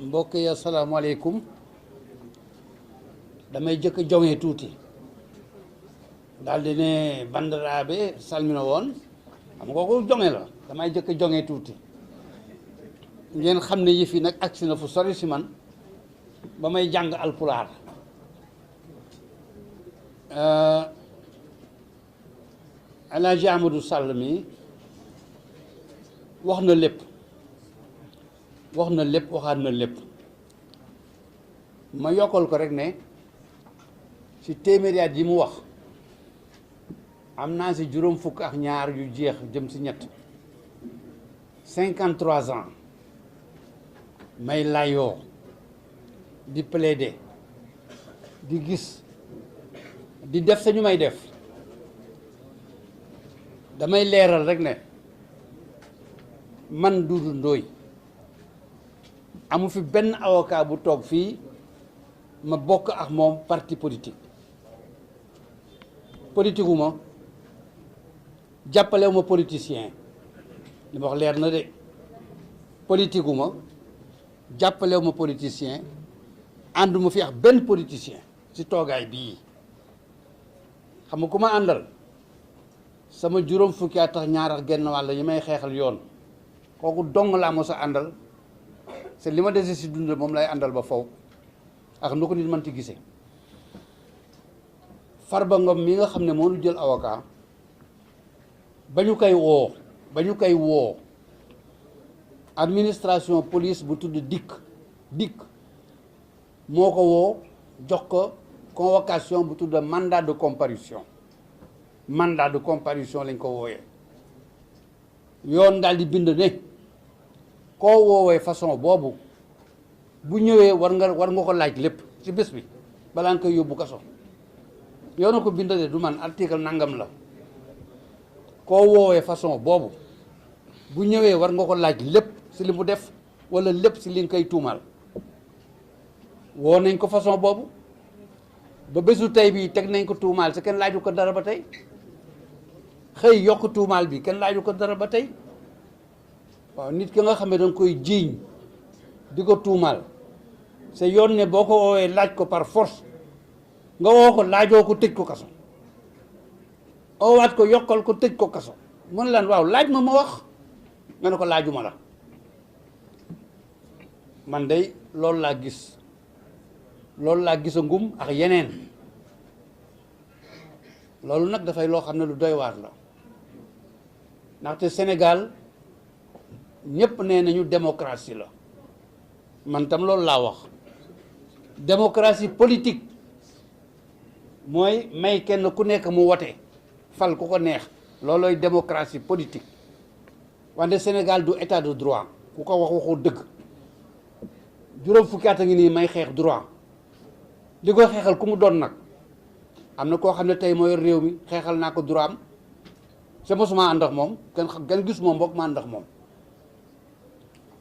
mbokk yi asalaamaaleykum damay jëkk jonge tuuti daal di ne bandiraaɓe salmina woon xam nga ko jonge la damay jëkk jonge tuuti ngeen xam ne yëf yi nag agsi na fu sori si man ba may jàng alpulaar El Hadji Amadou Sall mi wax na lépp waxaat na lépp ma yokkal ko rek ne ci téeméeri at yi mu wax am naa si juróom fukk ak ñaar yu jeex jëm si ñett 53 ans may layoo di plaider di gis di def sañu may def damay leeral rek ne man Doudou Ndoye amu fi benn avocat bu toog fii ma bokk ak moom parti politique politique ma jàppalewu ma politicien li ma wax leer na de politique ma jàppalewu ma politicien ànduma fi ak benn politicien ci toogaay bii xam nga ku ma àndal sama juróom fukki at tax ñaar ak genn wàll yi may xeexal yoon kooku dong laa mos a àndal c'est li ma dese si dund moom lay àndal ba faw ak nu ko nit mënti gisee Farba Ngom mi nga xam ne moo ñu jël avocat ba ñu koy woo administration police bu tudd dikk moo ko woo jox ko convocation bu tudd mandat de comparution lañ ko wooyee yoon daal di bind ne koo woowee façon boobu bu ñëwee war nga ko laaj lépp ci bés bi balaa nga koy yóbbu kaso yoon na ko bind de du man article nangam la koo woowee façon boobu bu ñëwee war nga ko laaj lépp ci li mu def walla lépp ci li nga koy tuumaal woo nañ ko façon boobu ba bésu tey bii teg nañ ko tuumaal te kenn laaju ko dara ba tey xëy yokk tuumaal bi kenn laaju ko dara ba tey waaw nit ki nga xam ne danga koy jiiñ di ko tuumaal sa yoon ne boo ko woowee laaj ko par force nga woo ko laajoo ko tëj ko kaso oowaat ko yokkal ko tëj ko kaso mun lan waaw laaj ma wax nga ne ko laajuma la man day loolu laa gis a ngum ak yeneen loolu nag dafay loo xam ne lu doy waar la ndaxte Sénégal ñëpp nee nañu démocratie la man tam loolu laa wax démocratie politique mooy may kenn ku nekk mu wote fal ku ko neex loolooy démocratie politique wante Sénégal du état de droit ku ko waxoo dëgg juróom fukki at a ngi nii may xeex droit li koy xeexal ku mu doon nag am na koo xam ne tey moo yor réew mi xeexal naa ko droit am c'est mosuma ànd ak moom kenn gis moom bokk ma ànd ak moom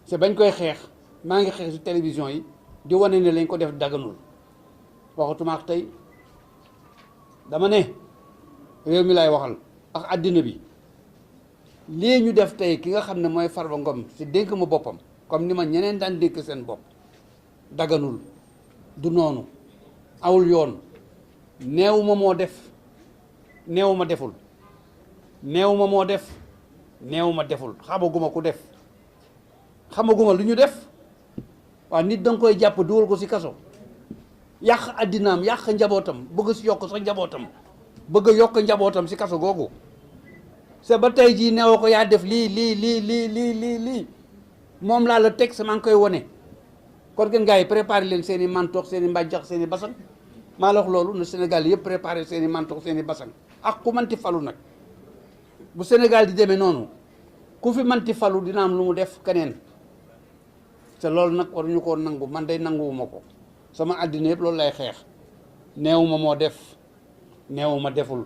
c'est bañ koy xeex maa ngi xeex ci télévision yi di wane ne lañ ko def daganul waxatuma ak tey dama ne réew mi lay waxal ak àddina bi lii ñu def tey ki nga xam ne mooy Farba Ngom ci dénk ma boppam comme ni ma ñeneen daan dénk seen bopp daganul du noonu awul yoon neewu ma moo def neewu ma deful neewu ma moo def neewu ma deful xamaguma ku def xamaguma lu ñu def waaw nit danga koy jàpp dugal ko ci kaso yàq àddinaam yàq njabootam bëgg ci yokk sax njabootam bëgg yokk njabootam ci kaso googu c'est ba tey jii neewoo ko yaa def lii moom laa la teg sama ngi koy wone kon ngeen gars yi préparé leen seen i mantoog seen i mbàjjax seen i basan maa la wax loolu ne Sénégal yëpp préparé seen i mantoog seen i basan ak ku manti falu nag bu Sénégal di demee noonu ku fi manti falu dina am lu mu def keneen te loolu nag waruñu koo nangu man day nanguwuma ko sama àddina yëpp loolu lay xeex neewuma moo def neewuma deful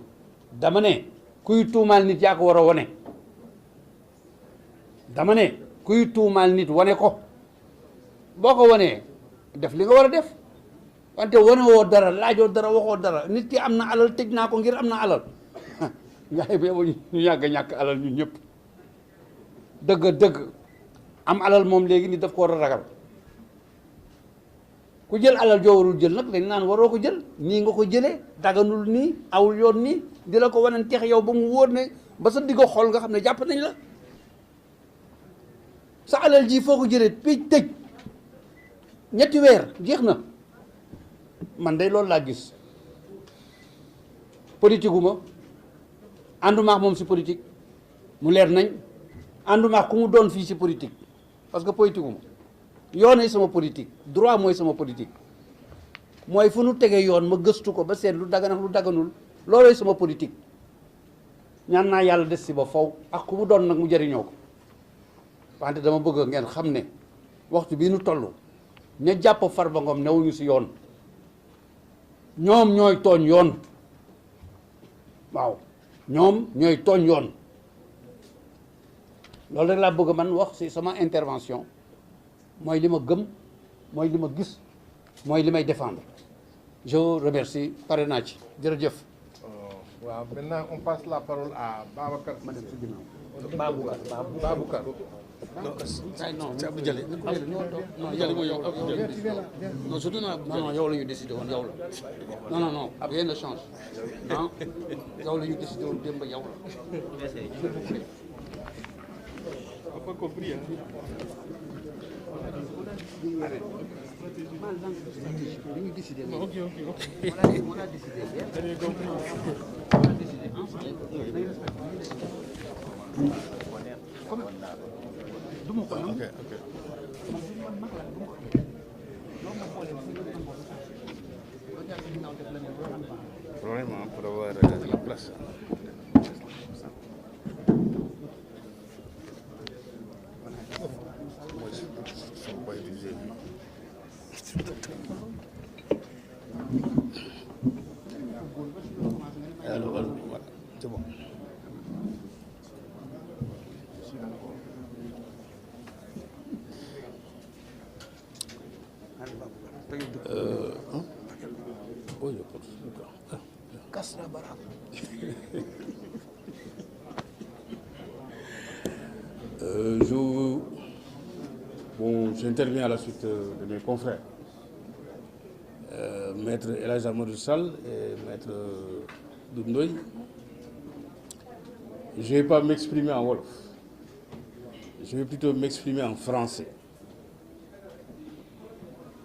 dama ne kuy tuumaal nit yaa ko war a wone dama ne kuy tuumaal nit wane ko boo ko wanee def li nga war a def wante wane woo dara laajoo dara waxoo dara nit ki am na alal tëj naa ko ngir am na alal nga xam ne ñu yàgg ñàkk alal ñun ñëpp dëgg am alal moom léegi nit daf ko war a ragal ku jël alal joo warul jël nag dañ naan waroo ko jël nii nga ko jëlee daganul nii awul yoon nii di la ko wanen teex yow ba mu wóor ne ba sa diggo xool nga xam ne jàpp nañ la sa alal ji foo ko jëlee picc tëj ñetti weer jeex na man day loolu laa gis politique gu ma àndumaax moom si politique mu leer nañ àndumaax ku mu doon fii si politique parce que politique gu ma yoonay sama politique droit mooy sama politique mooy fu nu tegee yoon ma gëstu ko ba seet lu dagan ak lu daganul loolooy sama politique ñaan naa yàlla des si ba faw ak ku mu doon nag mu jëriñoo ko wante dama bëgg ngeen xam ne waxtu bii nu toll ña jàpp Farba Ngom newuñu si yoon ñoom ñooy tooñ yoon waaw ñoom ñooy tooñ yoon loolu rek laa bëgg man wax si sama intervention mooy li ma gëm mooy li ma gis mooy li may défendre je vous remercie pare naa ci jërëjëf. waaw maintenant on passe la parole à Babacar. ma dem si ginnaaw. Baboucar. non surtout non yow la ñu décidé woon yow la non rien ne change non yow la ñu décidé woon démb yow la s'il vous plaît. Pas compris hein. dañuy décidé. Ok. On a décidé. J'ai compris. On a décidé ensemble. Comme du ma ko nangu. Probablement pour avoir la place. Moi, je ne peux pas utiliser. Alors, voilà, c'est bon. Oui, je pense. Kasra Barak. J'interviens à la suite de mes confrères. Maître El Hadj Amadou Sall et Maître Doudou Ndoye. Je ne vais pas m'exprimer en wolof. Je vais plutôt m'exprimer en français.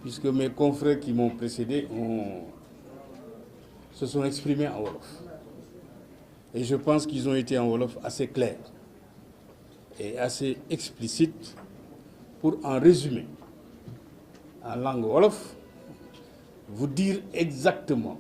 Puisque mes confrères qui m'ont précédé se sont exprimés en wolof. Et je pense qu'ils ont été en wolof assez clairs et assez explicites pour en résumer en langue wolof, vous dire exactement